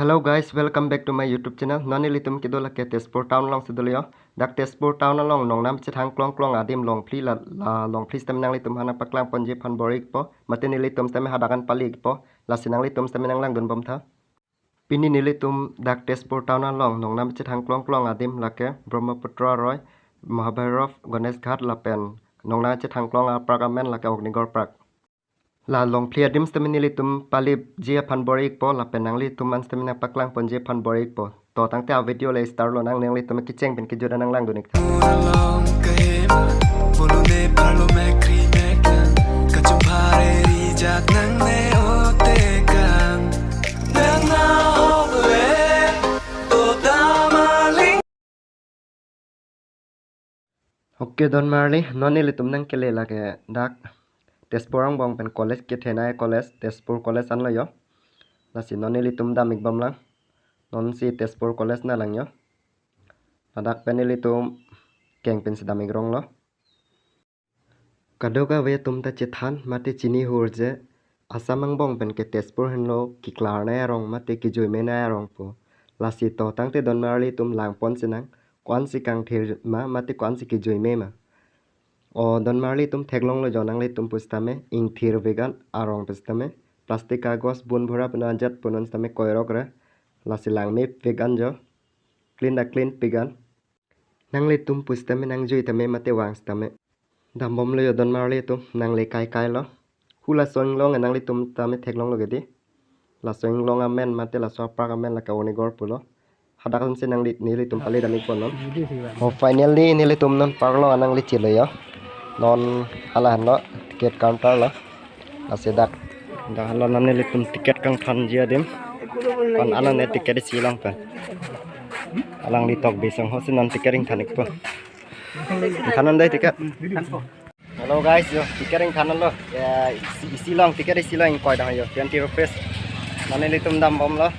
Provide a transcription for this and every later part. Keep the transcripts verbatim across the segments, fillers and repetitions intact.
Hello guys, welcome back to my YouTube channel. Non nelitum kedo lake Tezpur town alongsi dolo yo. Dak Tezpur town along nongnam chethang klong klong adim Longphli la, la Longphli sitame nanglitum aphan nangpaklang ponji aphan bor-ikpo. Mate nelitum sitame hadak an pali-ikpo. Lasi nanglitum sitame nanglangdun bom tha. Pini nelitum dak Tezpur town along nongnam chethang klong klong adim lake Brahmaputra aroi, Mahabhairab, Ganesh Ghat lapen nongnam chethang klong apark amen lake Ognigarh Park. La Longphli adim sitame nelitum paliji aphan bor-ikpo lapen nanglitum an sitame nangpaklang ponji aphan bor-ikpo. To tangte a video le start lo, nang nanglitum kecheng pen kejut an nanglangdun-ik tha. Along kahema, bolu ne parlo mekri mekang, kachung phare rijak nangne otekang. Nang na hokle, to damaling. Okay, don marli, non nelitum nangkele lake dak Tezpur angbong pen college kethenei college, Tezpur College anlo yo. Lasi non nelitum dam-ik bomlang. Nonsi Tezpur College nalang yo. Ladak pen nelitum keng pensi dam-ik rong lo. Kadokave atum ta chethan mate chini hur je Assam angbong pen ke Tezpur henlo keklarnei arong mate kejuimenei arong pu. Lasi to tangte don marli atum langpon sinang, ko-ansi kangthir ma mate ko-ansi kejuime ma. O don marli atum theklonglo jo, nanglitum pusitame ingthir vegan arong pusitame plastic kagos bun bhura puna ajat punon sitame koirokre. Lasi langme vegan jo. Clean ta clean pigan. Nanglitum pusitame nangjui tame mate vang sitame. Dambomlo yo don marli atum, nangle kaikai lo. Hu laso inglong nanglitum tame theklonglo gedi. Laso inglong amen mate laso apark amen lake Ognigarh pulo. Hadak ansi nangli nelitum pali dam-ik ponnon. Oh, finally nelitum non park along nangli chilo yo. Non hala henlo ticket counter lo. Lasi dak, dak hala non nelitum ticket kangthanji adim. Kon anan ne ticket isi long pen. Alangli Tokbi asangho si non ticket ingthan-ikpo. Ingthan-non dei ticket. Hello guys, yo ticket ingthan-lo. Ya, isi, isi long, ticket isi long ingkoi dang yo, twenty rupees. Non nelitum dambomlo.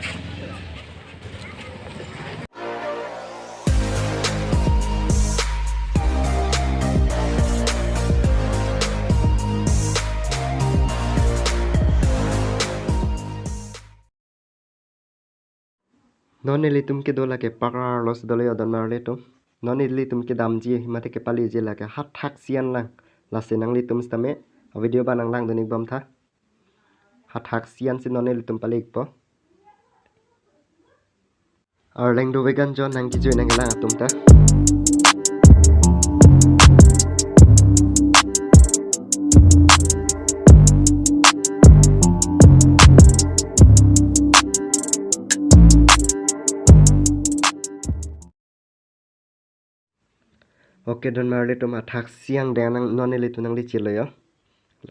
Non nelitum kedo lake park arlo si dolo yo don marli atum. Non nelitum kedamji mate kepaliji lake Hathak Sian lang. Lasi nanglitum sitame a video abang nanglangdun-ik bom tha. Hathak Sian si non nelitum pali-ikpo. Arleng do vegan jo, nangkejui nangkelang atum ta. Okay, don marli atum, Hathak Sian deng nang non nelitum nangli chilo yo.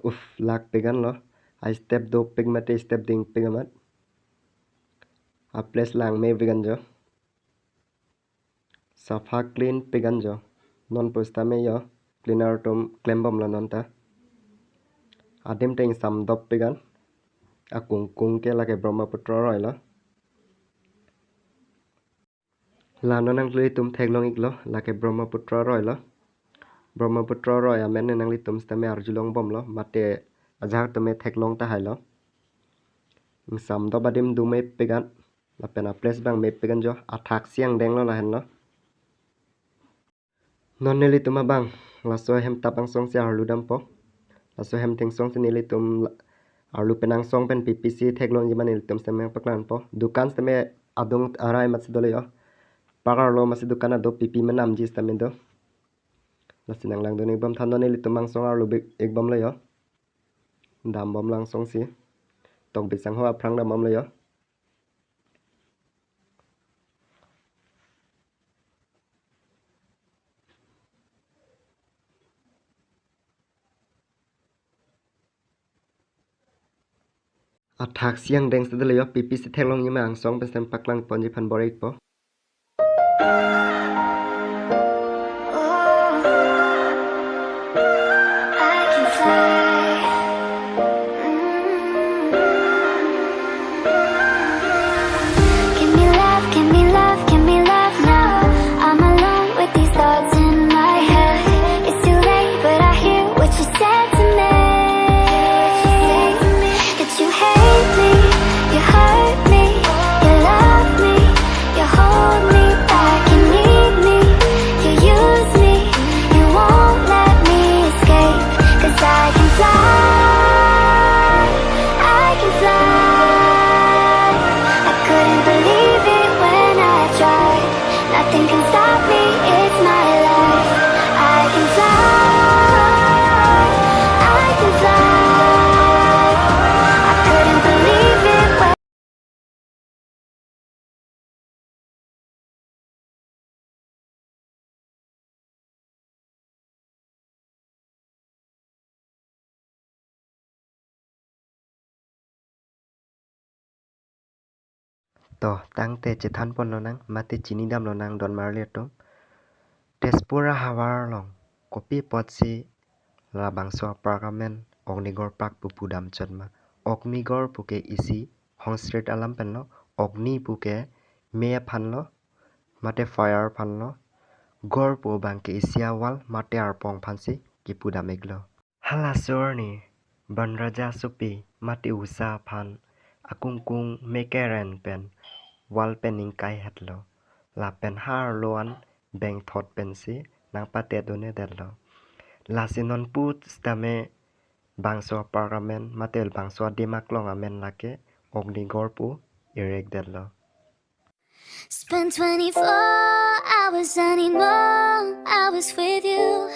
Uff, lak pigan lo. A step dopik mate step dingpik amat. A place langme pigan jo. Sapha clean pigan jo. Non pusitame yo cleaner atum klembomlo non ta. Adim ta ingsamdop pigan. Akungkung ke lake Brahmaputra aroi lo. La non nanglitum theklong-iklo, lake Brahmaputra aroi lo. Brahmaputra aroi amen ne nanglitum sitame arjulong bomlo, mate ajahak tame theklong tahai lo. Ingsamdop adim dome pigan, lapen a place abang me pigan jo, Hathak Sian deng lo lahenlo. Non nelitum abang laso ahem tap angsong si arlu dampo. Laso ahem tingsong si nelitum la-, arlu pen angsong pen pipi si theklongji ma nelitum sitame paklangpo. Dukan sitame adung arai amatsi dolo yo. Park arlo amatsi dukan ado, pipi menamji sitame do. Lasi nanglangdun-ik bom tha, non nelitum angsong arlu bik-ik bomlo yo. Dambomlo angsong si. Tokbi asangho aphrang dambomlo yo. Hathak Sian deng si dolo yo, pipi si theklongji ma angsong pen sitame paklangponji aphan bor-ikpo. I can fly. Mm. Give me love, give me love, give me love now. I'm alone with these thoughts in my head. It's too late, but I hear what you said to me. That you hate me, you hurt me, you love To, tangte chethan ponlonang, mate chinidamlonang donmarli atum. Tezpur ahavar along kopi apotsi labangso apark amen Ognigarh Park pu pudam chot ma? Ognigarh puke isi Sanskrit alam penlo, Ogni puke mei aphanlo, mate fire aphanlo, garh pu abangke isi a-wall mate arpong aphansi kipudam iklo. Halaso arni Ban Raja asopi mate Usha aphan akungkung mei keren pen wall pen ningkai hetlo. Lapen ha arlo an bengthot pensi nangpatet un-edetlo. Lasi non pu sitame bangso apark amen mate bangso adim aklong amen lake Ognigarh pu irekdetlo. Spend twenty-four hours, I need more hours with you.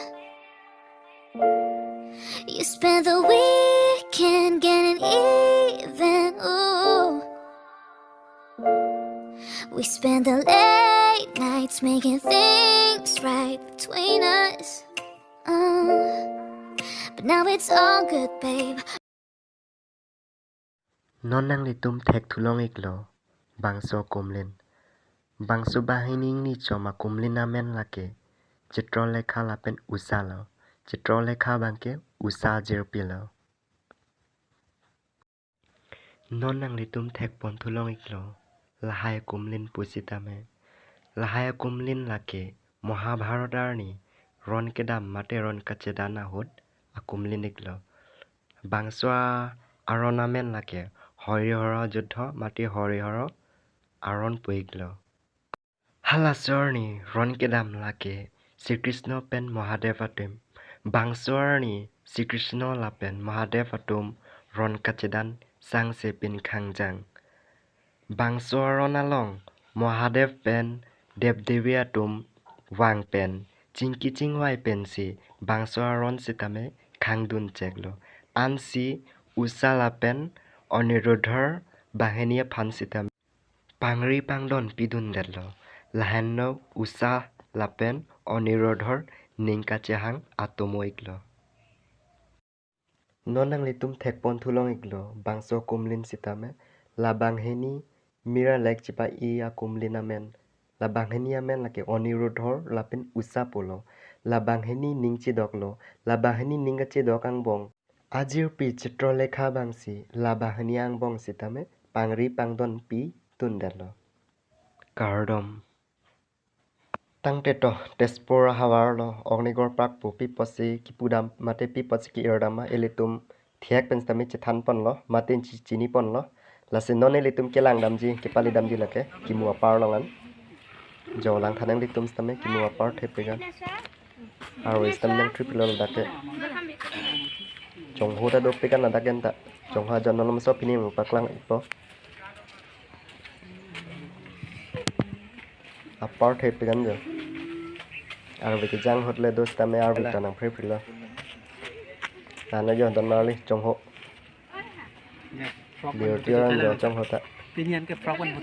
You spend the weekend getting even, ooh. We spend the late nights making things right between us. Uh, but now it's all good, babe. Non nanglitum thekthu long iklo bangso akumlin. Bangso banghini ingni chom akumlin amen lake Chitralekha lapen Usha lo. Chitralekha abangke Usha ajirpi lo. Non nanglitum thekponthu long iklo lahai akumlin pusitame. Lahai akumlin lake Mahabharat arni ron kedam mate ron kachedan ahut akumlin iklo. Bangso aron amen lake Harihara Juddho mate Harihara aron pu iklo. Halaso arni ron kedam lake Sri Krishna pen Mahadev atum. Bangso arni Sri Krishna lapen Mahadev atum ron kachedan sangse pin khangjang. Bangso aron along Mahadev pen Dev Devi atum vang pen chingki chingvai pensi bangso aron sitame khangdun cheklo. Ansi Usha lapen Aniruddhar banghini aphan sitame pangri pangdon pidundetlo. Lahenlo Usha lapen Aniruddhar ning kachehang atomo iklo. Non nanglitum thekponthu long iklo bangso akumlin sitame. La banghini Mira Lake chepa-i akumlin amen. La banghini amen lake Aniruddhar lapen Usha pulo. La banghini ning chedoklo. La banghini ning kachedok angbong ajirpi Chitralekha abangsi la banghini angbong sitame pangri pangdon pidundetlo. Kardom. Tangte to, Tezpur ahavar lo Ognigarh Park pu pi apotsi kipudam mate pi apotsi ki-irdam ma ilitum thek pen sitame chethan ponlo, mate chi-, chini ponlo. Lasi non ilitum kelang damji, kepali damji lake kimu apar along an. Jo langtha nanglitum sitame kimu apar thepik an. Arve sitame nangthripilo ladak ke. Chongho ta dopik an ladak ke ta. Chongho ajon malom so pini mu paklang ipo. Apar thepik an jo. Arve kejang ahut le do sitame arve ta nangphrephrelo. Nana jo donmarli chongho. Beauty orang jo chongho ta. Pinian ke frock kan pun.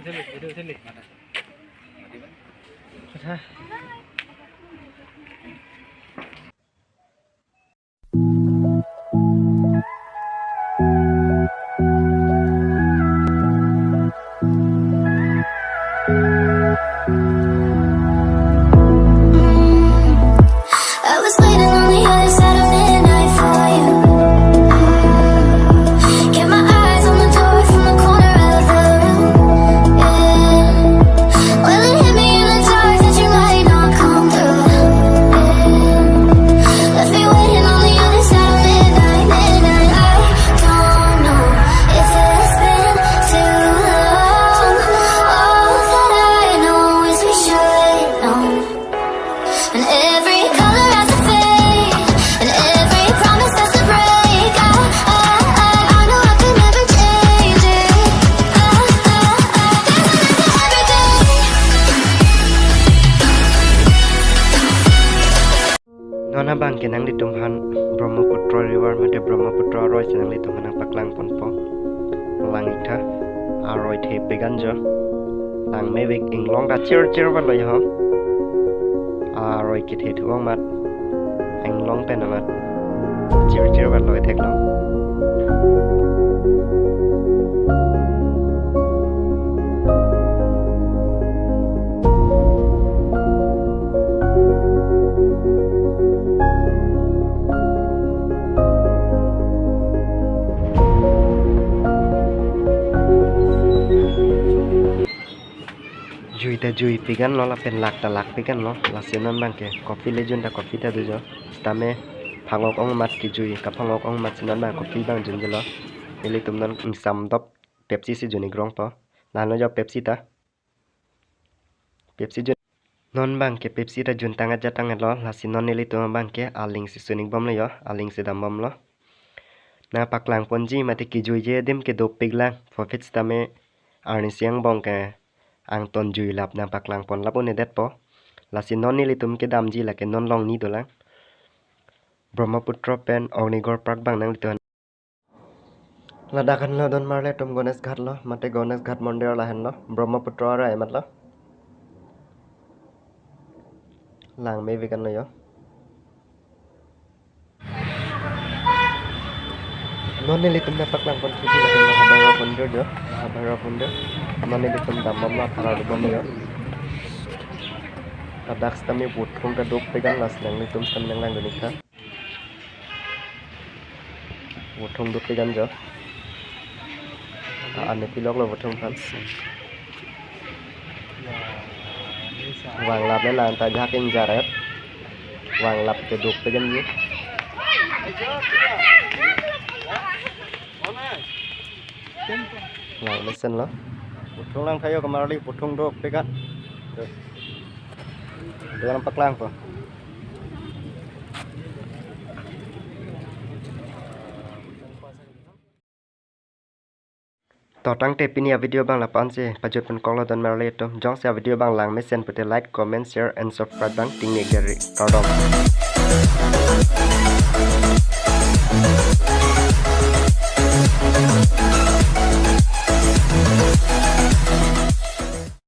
I was waiting on the other side of midnight for you. Get my eyes on the door from the corner of the room. Yeah. Well, it hit me in the dark that you might not come through. Yeah. Left me waiting on the other side of midnight, midnight. I don't know if it's been too long. All that I know is we should know. And every color has to fade, and every promise has to break. I, I, I, I know I could never change it. I, I, I, there's a lesson every day. Non abangke nanglitum aphan Brahmaputra River mate Brahmaputra aroi si nanglitum aphan nangpaklang ponpo. Lang-iktha, aroi thepik an jo. Langmevek, inglong ta chir chir vanlo ho. Aroi kethe thu-ong amat, inglong pen amat chir chir vanlo theklong. Jui pik-an lo lapen lak ta lak pik-an lo. Lasi non abang ke coffee le jun ta coffee ta do jo. Sitame phangok ong amat kejui, kaphangok ong amat si non abang coffee abang junjelo. Nelitum non ingsam dop Pepsi si jun-ik rong po. Lahenlo jo Pepsi ta. Pepsi jun. Non abang ke Pepsi ta juntang ajat tang lo, lasi non nelitum abang ke aling si sun-ik bomlo jo, aling si dam bomlo. Nangpaklang ponji mate kejuije adim ke dopik lang, forfeit sitame arnisi angbong ke angton jui lap nangpaklang pon lap un-edetpo. Lasi non nelitum kedamji lake non Longni dolang. Brahmaputra pen Ognigarh Park abang nanglitum. Ladak henlo don marli atum Ganesh Ghat lo, mate Ganesh Ghat Mandir lahenlo, Brahmaputra arai amat lo. Langme-ik an lo jo. Non nelitum nangpaklang pon kiji lake Mahabhairav Mandir jo, Mahabhairav Mandir. Non nelitum dam bomlo, athara do bomlo jo. Ladak sitame vothung ta dopik an, lasi nanglitum sitame nanglangdun-ik tha. Vothung dopik an jo. A, ane pilok lo vothung aphan. Vanglap le lang ta jak ingjar et. Vanglap ke dopik an ji. Langmesen lo. Vothung lang tha jo kamarli, vothung dopik an. Dolang paklangpo. To tangte pini a-video abang lapu-an si pajut ponkok lo don marli atum. Jongsi a-video abang langmesen pute like, comment, share and subscribe abang ting-ik deri. Kardom.